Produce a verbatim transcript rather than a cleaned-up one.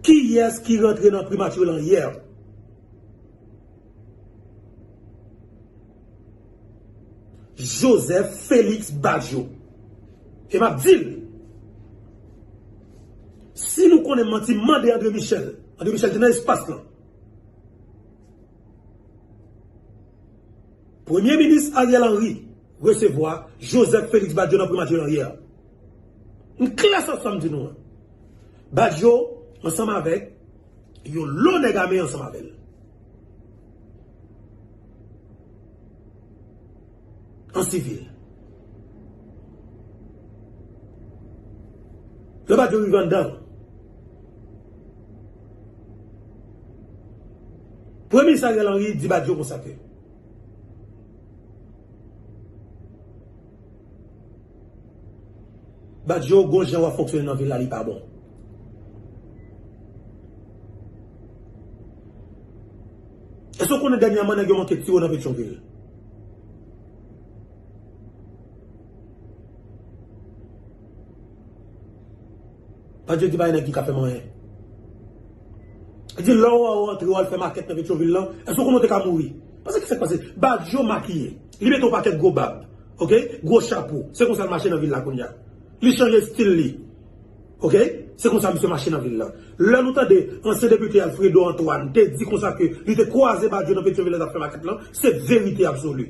Kiyès ki rantre nan primati lan yè? Joseph Félix Badio. E m ap di l, si nou konnen manti, mande André Michel. André Michel te nan espas lan. Premye minis Ariel Henry resevwa Joseph Félix Badio nan primati lan yè. M klè sou sa m di nou an. Badio ansanm avèk yon lo nèg ame ansanm avè l. An sivil. Lè Badio rive anndan, Premye minis Ariel Henry di Badio konsa ke Badio, gon jan w ap fonksyone nan vil la, li pa bon. Èske w konnen dènyèman nèg yo manke tire w nan Petyonvil? Badio di pa gen nèg ki ka fè m anyen. Li di lè w wè w antre w al fè makèt nan Petyonvil lan, èske w konnen w te ka mouri? Paske ki sa k pase? Badio makiye. Li mete yon pakèt gwo bab. Oke? Gwo chapo. Se konsa l mache nan vil la kounye a. Li chanje estil li. Oke? Se konsa misye mache nan vil la. Lè nou tande ansyen depite Alfredo Antoine te di konsa ke li te kwaze Badio nan Petyonvil lè l t ap fè makèt lan, se verite absoli.